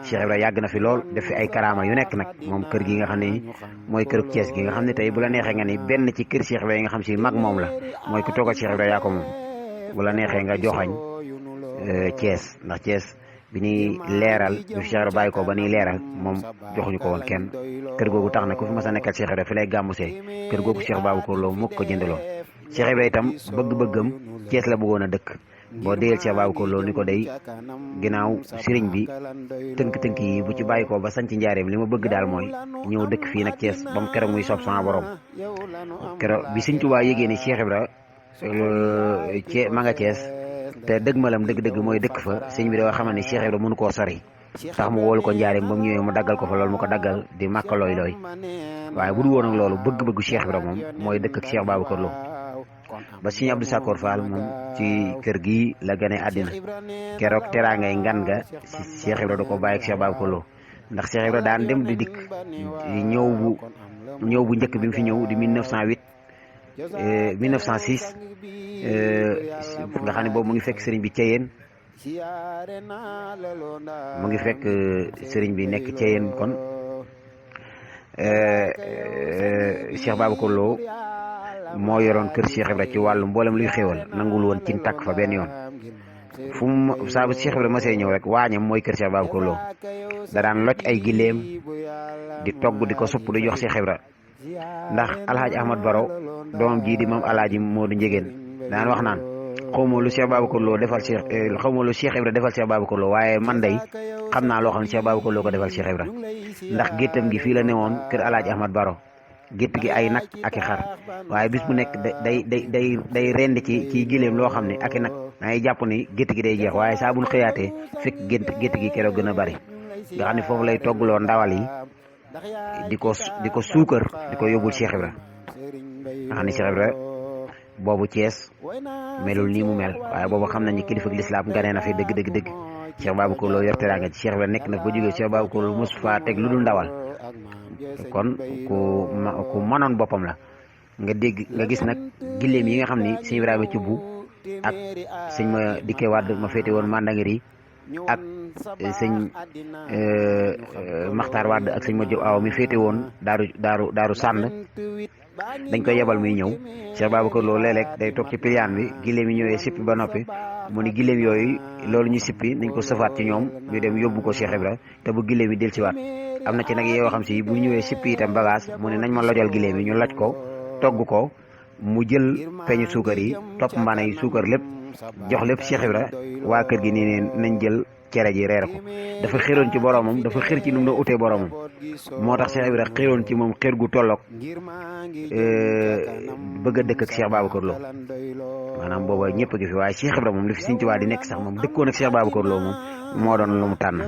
A: Cheikh Ibra yàgg na fi lool def fi ay karaama yu nekk nag moom kër gi nga xam ne mooy kërug Thiès gi nga xam ne tey bu la neexee nga ni benn ci kër Cheikh Ibra yi nga xam si mag moom la mooy ku toogal Cheikh Ibra yaa ko moom bu la neexee nga joxañ Thiès ndax Thiès bi ñuy leeral bi fi Cheikh Ibra bàyyi ko ba ñuy leeral moom joxuñu ko woon kenn kër googu tax na ku fi mas a nekkal Cheikh Ibra fi lay gàmmusee kër googu Cheikh Babacar Lo moo ko jëndaloon Cheikh Ibra itam bëgg-bëggam Thiès la bëggoon a dëkk boo déyal Cheikh Babacar Lo ni ko day ginnaaw sëriñ bi tënk-tënk yi bu ci bàyyi ko ba sanc njaareem li ma bëgg daal mooy ñëw dëkk fii nag Thiès ba mu keroog muy sob sama borom keroog bi Sëriñ Tuubaa yégée ni Cheikh Ibra ma nga Thiès te dëgg malam dëgg-dëgg mooy dëkk fa sëñ bi da xamal ni Cheikh Ibra mënu koo sori tax mu woolu ko njaareem ba mu ñëwee mu daggal ko fa loolu mu ko daggal di màkka looy waaye bu du woon ak loolu bëgg-bëggu Cheikh Ibra moom mooy dëkk ak Cheikh Babacar Lo ba Sëriñ Abdou Sakor Fall moom ci kër gi la gane àddina keroog teraangay ngan nga si Cheikh Ibra da ko bàyyi ak Cheikh Babacar Lo ndax Cheikh Ibra daan dem di dikk ñëw bu njëkk bi mu fi ñëw di 1908 1906 nga xam ne boobu mu ngi fekk sëriñ bi Ceyeen mu ngi fekk sëriñ bi nekk Ceyeen kon Cheikh Babacar Lo moo yoroon kër Cheikh Ibra ci wàllu mboolem luy xéwal nangul woon cin tàkk fa benn yoon fu mu saa bu Cheikh Ibra masee ñëw rek waañam mooy kër Cheikh Babacar Lo da daan loj ay gileem di togg di ko supp di jox Cheikh Ibra ndax Alhaji Ahmad Baro doomam jii di moom Alhaji Modou Njegéen daan wax naan xawma lu Cheikh Babacar Lo defal xawma lu Cheikh Ibra defal Cheikh Babacar Lo waaye man day xam naa loo xam ne Cheikh Babacar Lo ko defal Cheikh Ibra ndax géttam gi fii la newoon kër Alhaji Ahmad Baro gétt gi ay nag ak i xar waaye bis bu nekk day rend ci gileem loo xam ne ak i nag dangay jàpp ni gétt gi day jeex waaye saa bu ñu xëyaatee fekk gétt gi keroog gën a bari nga xam ne foofu lay toggloo ndawal yi di ko suukar di ko yóbbul Cheikh Ibra nga xam ne Cheikh Ibra boobu Thiès melul nii mu mel waaye boobu xam nañu kilifa ak lislaam ganee na fi dëgg Cheikh Babacar Lo yor teraanga ci Cheikh Ibra nekk na ba jógee Cheikh Babacar Lo mosu faa teg lu dul ndawal kon ku mënoon boppam la nga gis nag gileem yi nga xam ni Sëñ Ibrahima Thioub ak sëñ ma dikke Wàdd ma féete woon Mandangiri ak sëñ Maxtaar Wàdd ak sëñ ma Jóob Awa mi féete woon daaru sànd dañ koy yebal muy ñëw Cheikh Babacar Lo léeg-léeg day toog ci piliyaan bi giléem yi ñëwee sippi ba noppi mu ni giléem yooyu loolu ñu sippi nañ ko sëfaat ci ñoom ñu dem yóbbu ko Cheikh Ibra te bu giléem yi del ci waat am na ci nag yoo xam si bu ñëwee sippi itam bagage mu ne nañ ma lojal giléem yi ñu loj ko togg ko mu jël peñu suukar yi topp mbana yi suukar lépp jox lépp Cheikh Ibra waa kër gi nii nañ jël cere ji reere ko dafa xéroon ci boromam dafa xër ci nu mu doon utee boromam moo tax Cheikh Ibra xéroon ci moom xër gu tolloog bëgg a dëkk ak Cheikh Babacar Lo maanaam booba ñëpp a gi fi waaye Cheikh Ibra moom li fi Sëñ Tuubaa di nekk sax moom dëkkoon ak Cheikh Babacar Lo moom moo doon lu mu tànn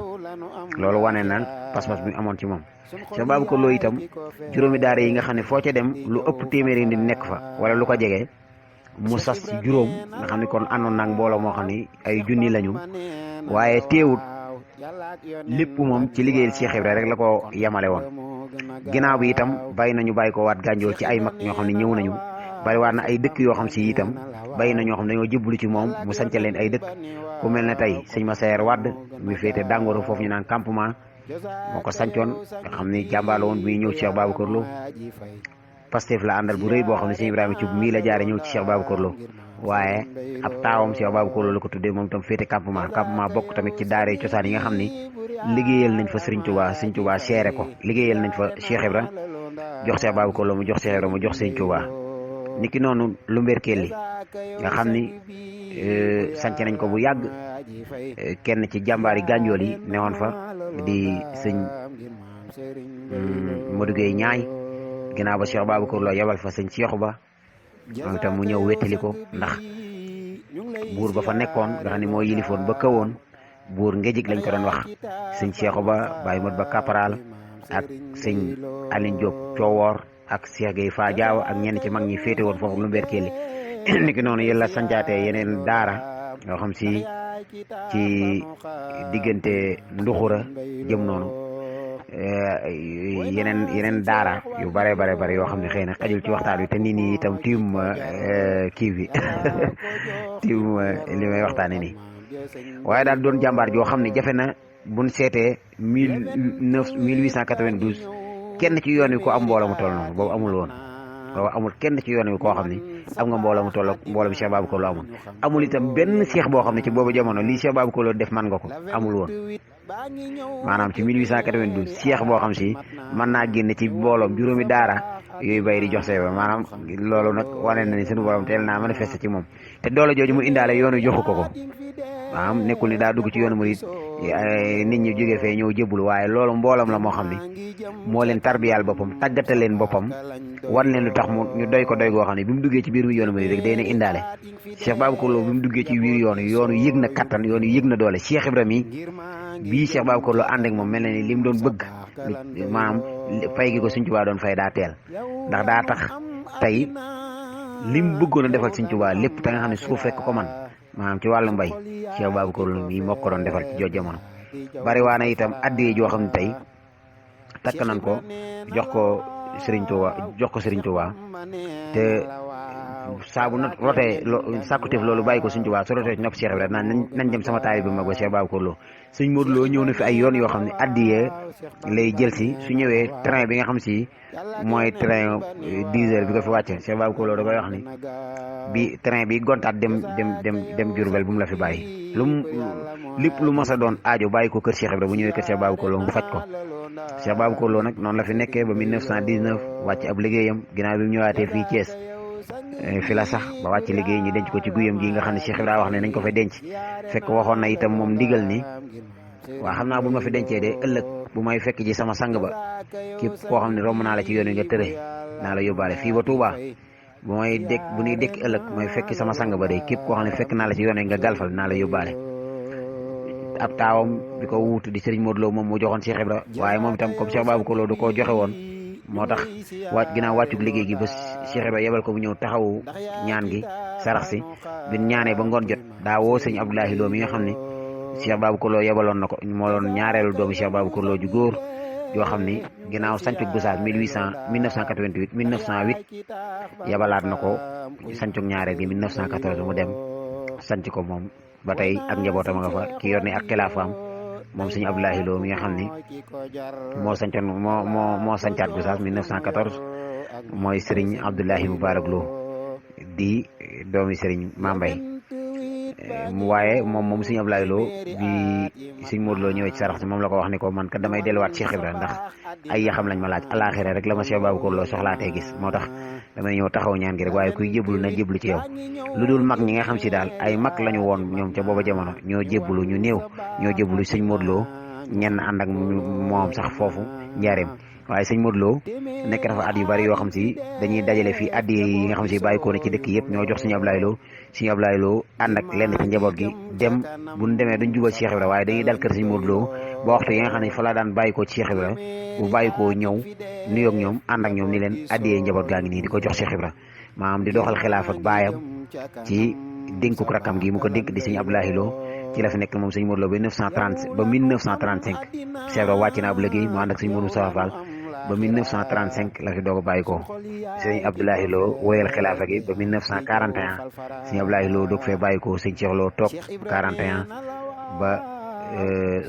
A: loolu wane na pas-pas bi amoon ci moom Cheikh Babacar Lo itam juróomi daara yi nga xam ne foo ca dem lu ëpp téeméeri nit nekk fa wala lu ko jege mu sas ci juróom nga xam ne kon àndoon naag mbooloo moo xam ne ay junni lañu waaye teewut lépp moom ci liggéeyal Cheikh Ibra rek la ko yemale woon ginnaaw bi itam bàyyi ko waat Gànjool ci ay mag ñoo xam ne ñëw nañu bari waat na ay dëkk yoo xam si itam bàyyi na ñoo xam ne dañoo jëbbalu ci moom mu sancal leen ay dëkk ku mel ne tey sëñ Massaer Wàdd muy féete Dàngoro foofu ñu naan campement moo ko sancoon nga xam ne jàmbaar la woon buy ñëw Cheikh Babacar Lo Pastef la àndal bu rëy boo xam ne sëñ Ibrahima Thioub mii la jaare ñëw ci Cheikh Babacar Lo waaye ab taawam Cheikh Babacar Lo la ko tuddee moom tam féete campement bokk tamit ci daare cosaan yi nga xam ni liggéeyal nañ fa Sëriñ Tuubaa seere ko liggéeyal nañ fa Cheikh Ibra jox Cheikh Babacar Lo mu jox Cheikh Ibra mu jox Sëriñ Tuubaa niki noonu lu mberkelli nga xam ni sanc nañ ko bu yàgg kenn ci jàmbaari Gànjool yi newoon fa di sëñ Modou Gueye ñaay ginnaaw ba Cheikh Babacar Lo yebal fa sëñ Cheikh Ba moom itam mu ñëw wettali ko ndax buur ba fa nekkoon nga xam ne moo yilifoon ba kawoon buur ngejig lañ ko doon wax sëñ Cheikh Ba Baye Mot Ba Kaparal ak sëñ Aline Diop Coowoor ak Cheikh Gueye Fa Jaaw ak ñenn ci mag ñi féete woon foofu lu mberkelli niki noonu yàlla sancaatee yeneen daara yoo xam si ci diggante Nduxura jëm noonu yeneen daara yu bare yoo xam ne xëy na xajul ci waxtaan wi te nit ñi itam tiim kii bi tiim li may waxtaane nii waaye daal doon jàmbaar joo xam ne jafe na buñ seetee 1892 kenn ci yoon wi ko am mbooloo mu toll noonu boobu amul woon boobu amul kenn ci yoon wi koo xam ne am nga mbooloo mu toll ak mbooloo bi Cheikh Babacar Lo amoon amul itam benn seex boo xam ne ci boobu jamono lii Cheikh Babacar Lo def man nga ko amul woon maanaam ci 1892 seex boo xam si mën naa génne ci mbooloom juróomi daara yooyu bay di jox seeba maanaam loolu nag wane na ni suñu borom teel naa manifesté ci moom te doole jooju mu indaale yoonu joxu ko maanaam nekkul ni daa dugg ci yoonu murid nit ñi jógee fee ñëw jébul waaye loolu mboolam la moo xam ne moo leen tarbiyaal boppam tàggatal leen boppam wan leen lu tax mu ñu doy ko doy goo xam ne bi mu duggee ci biir yoonu murid rek day na indaale Cheikh Babacar Lo bi mu duggee ci biir yoonu yëg na kattan yoonu yëg na doole Cheikh Ibra mi bii Cheikh Babacar Lo ànd ak moom mel na ni lim doon bëgg maanaam fay gi ko Sëñ Tuubaa doon fay daa teel ndax daa tax tey lim bëggoon a defal Sëñ Tuubaa lépp te nga xam ne su ko fekk ko man maanaam ci wàllu mbay Cheikh Babacar Lo mii moo ko doon defal ci jooju jamono bari waa na itam addiyee joo xam ne tey takk nañ ko jox ko Sëriñ Tuubaa te saabu na rotee sàkkuteef loolu bàyyi ko Sëñ Tuubaa su rotee ci nopp Cheikh Ibra nañ dem sama taalibe bi mag ba Cheikh Babacar Lo Sëñ Modou Lo ñëw na fi ay yoon yoo xam ne addiyee lay jël si su ñëwee train bi nga xam si mooy train 10 heures bi ko fi wàcce Cheikh Babacar Lo da koy wax ni bi train bi gontaat dem Jurbel bu mu la fi bàyyi lépp lu mas a doon aajo bàyyi ko kër Cheikh Ibra bu ñëwee kër Cheikh Babacar Lo mu faj ko Cheikh Babacar Lo nag noonu la fi nekkee ba 1919 wàcc ab liggéeyam ginnaaw bi mu ñëwaatee fii Thiès fi la sax ba wàcc liggéey ñu denc ko ci guyam gi nga xam ne Cheikh Ibra wax ne nañ ko fa denc fekk waxoon na itam moom ndigal ni waa xam naa bu ma fi dencee de ëllëg bu may fekk ji sama sang ba képp koo xam ne romb naa la ci yoon wi nga tëre naa la yóbbaale fii ba Touba bu ñuy dekk ëllëg may fekk sama sang ba de képp koo xam ne fekk naa la ci yoon wi nga galfal naa la yóbbaale ab taawam bi ko wuutu di Serigne Modou Lo moom mu joxoon Cheikh Ibra waaye moom itam comme Cheikh Babacar Lo du koo joxe woon moo tax ginnaaw wàccug liggéey gi ba Cheikh Ibra yebal ko bu ñëw taxawu ñaan gi sarax si bi ñaanee ba ngoon jot daa woo sëñ Abdoulahi Lo mi nga xam ne Cheikh Babacar Lo yebaloon na ko moo doon ñaareelu doomu Cheikh Babacar Lo ju góor yoo xam ni ginnaaw sancug Gossas 1988 1908 yebalaat na ko sancug ñaareel gi 1914 mu dem sanc ko moom ba tey ak njabootam nga fa ki yor ni ak xilaafaam moom sëñ Abdoulahi Lo mi nga xam ni moo sancoon moo sancaat Gossas 1914 mooy sëriñ Abdoulahi Moubarak Lo di doomi sëriñ Mambay waaye moom sëñ Abdoulahi Lo bi sëñ Modou Lo ñëwee ci sarax si moom la ko wax ni ko man kat damay delluwaat Cheikh Ibra ndax ay yaxam lañ ma laaj alaaxira rek la ma Cheikh Babacar Lo soxlaatee gis moo tax damay ñëw taxaw ñaan gi rek waaye kuy jébbalu na jébbalu ci yow lu dul mag ñi nga xam si daal ay mag lañu woon ñoom ca booba jamono ñoo jébbalu ñu néew ñoo jébbalu sëñ Modou Lo ñenn ànd ak moom sax foofu njaareem waaye sëñ Modou Lo nekk na fa at yu bari yoo xam si dañuy dajale fii addi yi nga xam si bàyyi ko na ci dëkk yëpp ñoo jox sëñ Abdoulaye Lo sëñ Abdoulaye Lo ànd ak lenn ci njaboot gi dem bu ñu demee duñ jubal Cheikh Ibra waaye dañuy dal kër sëñ Modou Lo ba waxtu yi nga xam ne fa la daan bàyyi ko ci Cheikh Ibra bu bàyyi ko ñëw nuyoog ñoom ànd ak ñoom ni leen addiyee njaboot gaa ngi nii di ko jox Cheikh Ibra maanaam di doxal xilaaf ak baayam ci dénkuk rakkam gi mu ko dénk di sëñ Abdoulaye Lo ci la fi nekk moom sëñ Modou Lo ba 1935 Cheikh Ibra wàcc na ab liggéey mu ànd ak sëñ Modou Moustapha Fall ba 1935 la fi doog a bàyyi ko sëñ Abdoulahi Lo woyal xilaafa gi ba 1941 sëñ Abdoulahi Lo doog fee bàyyi ko sëñ Cheikh Lo toog 41 ba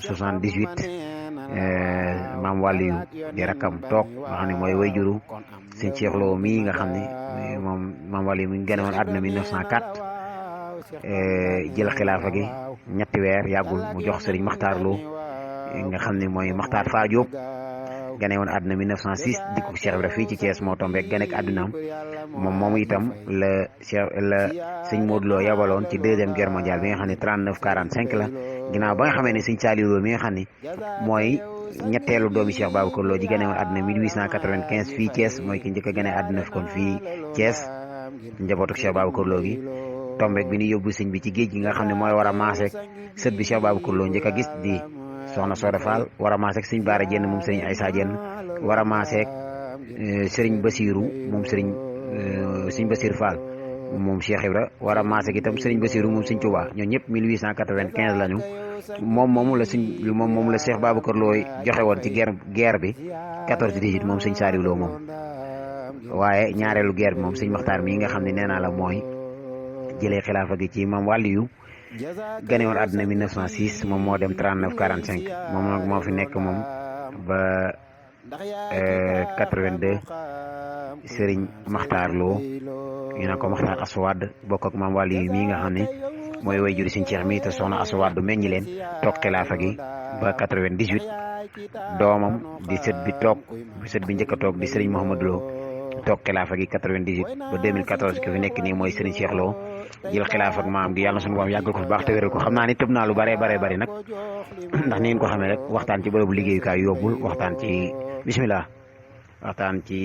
A: 78 maam wàlliyu di rakkam toog nga xam ne mooy way juru sëñ Cheikh Lo mii nga xam ne moom maam wàlliyu mi ngi gane woon àdduna 1904 jël xilaafa gi ñetti weer yàggul mu jox sëriñ Makhtar Lo nga xam ne mooy Makhtar Fa Diop gane woon àdduna 1906 dikku Cheikh Ibra fii ci Thiès moo tombé ganek àddunaam moomu itam la sëñ Modou Lo yabaloon ci deuxième guerre mondiale bi nga xam ne 39-45 la ginnaaw ba nga xamee ne sëñ Saliou Lo mi nga xam ne mooy ñetteelu doomi Cheikh Babacar Lo ji gane woon àdduna 1895 fii Thiès mooy ki njëkk a gane àdduna fi kon fii Thiès njabootu Cheikh Babacar Lo gi tombé bi ñu yóbbu sëñ bi ci géej gi nga xam ne mooy war a maaseek sët bi Cheikh Babacar Lo njëkk a gis di soxna Soda Fall war a maaseek sëñ Baara Jenn moom sëriñ Aysa Jenn war a maaseek sëriñ Basiiru moom sëriñ Basiir Fall moom Cheikh Ibra war a maaseek itam sëriñ Basiiru moom sëñ Touba ñoo ñëpp 1895 lañu moom la Cheikh Babacar Lo joxe woon ci guerre bi 14-18 moom sëñ Saliou Lo moom waaye ñaareelu guerre bi moom sëñ Maxtaar mii nga xam ne nee naa la mooy jëlee xilaafa gi ci maam wàlliyu gane woon àdduna 1906 moom moo dem 39-45 moom nag moo fi nekk moom ba 82 Serigne Makhtar Lo ñu ne ko Makhtar Aswad bokk ak maam wàlliyu mii nga xam ne mooy way juri Sëñ Cheikh mi te soxna Aswad meññi leen toog xilaafa gi ba 98 doomam di sët bi njëkk a toog di Serigne Mouhamadou Lo toog xilaafa gi 98 ba 2014 ki fi nekk nii mooy Serigne Cheikh Lo jël xilaaf ak maam gi yàlla na suñu borom yàggal ko fi baax te wéral ko xam naa ni tëb naa lu bare nag ndax ni ngeen ko xamee rek waxtaan ci bërëbu liggéeyukaay yóbbul waxtaan ci bismillah waxtaan ci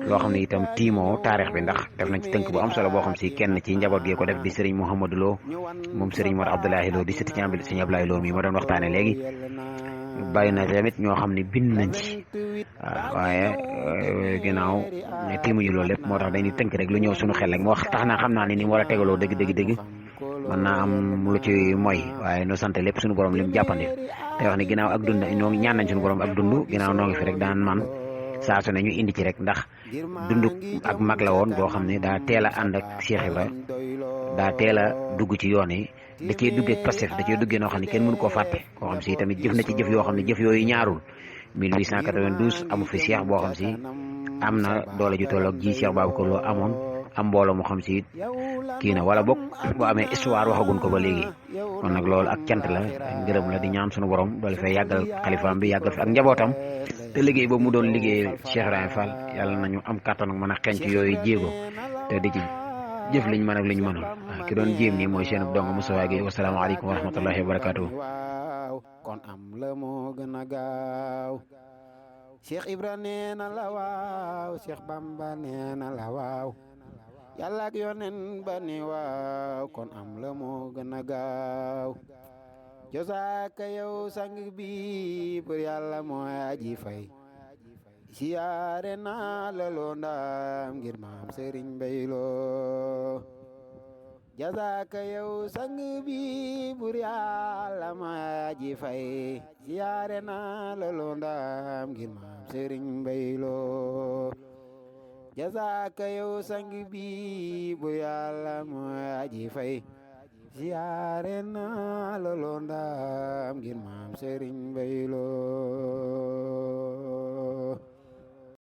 A: loo xam ne itam tiimoo taarix bi ndax def nañ ci tënk bu am solo boo xam si kenn ci njaboot gee ko def di Serigne Mouhamadou Lo moom Serigne Mor Abdoulahi Lo di sëti ci Serigne Abdoulahi Lo mi ma doon waxtaane léegi bàyyi na tamit ñoo xam ne bind nañ ci waaw waaye ginnaaw tiimuñu loolu lépp moo tax dañuy tënk rek lu ñëw suñu xel rek moo wax tax naa xam naa ne ni mu war a tegaloo dëgg mën naa am lu ci mooy waaye noo sant lépp suñu borom lim jàppandi te wax ne ginnaaw ak dund ñoo ñaan nañ suñu borom ak dund ginnaaw noo ngi fi rek daan man saa su ne ñu indi ci rek ndax dund ak mag la woon boo xam ne daa teel a ànd ak Cheikh Ibra daa teel a dugg ci yoon yi da cee duggee Pastef da cee duggee noo xam ne kenn mënu koo fàtte koo xam si tamit jëf na ci jëf yoo xam ne jëf yooyu ñaarul 1892 amu fi Cheikh boo xam si am na doole ju tolloog ji Cheikh Babacar Lo amoon am mbooloo moo xam si kii na wala bokk boo amee histoire waxagun ko ba léegi kon nag loolu ak cant la ngërëm la di ñaan sunu borom doole fay yàggal xalifaam bi yàggal fi ak njabootam te liggéey boobu mu doon liggéey Cheikh Ibrahima Fall yàlla nañu am kàttan ak mën a xenc yooyu jéego te di ci jëf liñ mën ak liñ mënul ki doon jéem nii mooy seen donga Moustapha Gueye wasalaamaaleykum wa rahmatullahi wa barakatuh
B: kon am la moo gën a gaaw Cheikh Ibra nee na la waaw Cheikh Bamba nee na la waaw yàlla ak yonen ba ni waaw kon am la moo gën a gaaw josaaka yow sang bi pour yàlla mooy aji fay siyaare naa la loo ndaam ngir maam Serigne Mbaye Lo jazaaka yow sang bi pour yàlla mooy aji fay siyaare naa la loo ndaam ngir maam Serigne Mbaye Lo jazaaka yow sang bi pour yàlla mooy aji fay ziyaare naa la loo ndaam ngir maam Serigne Baylo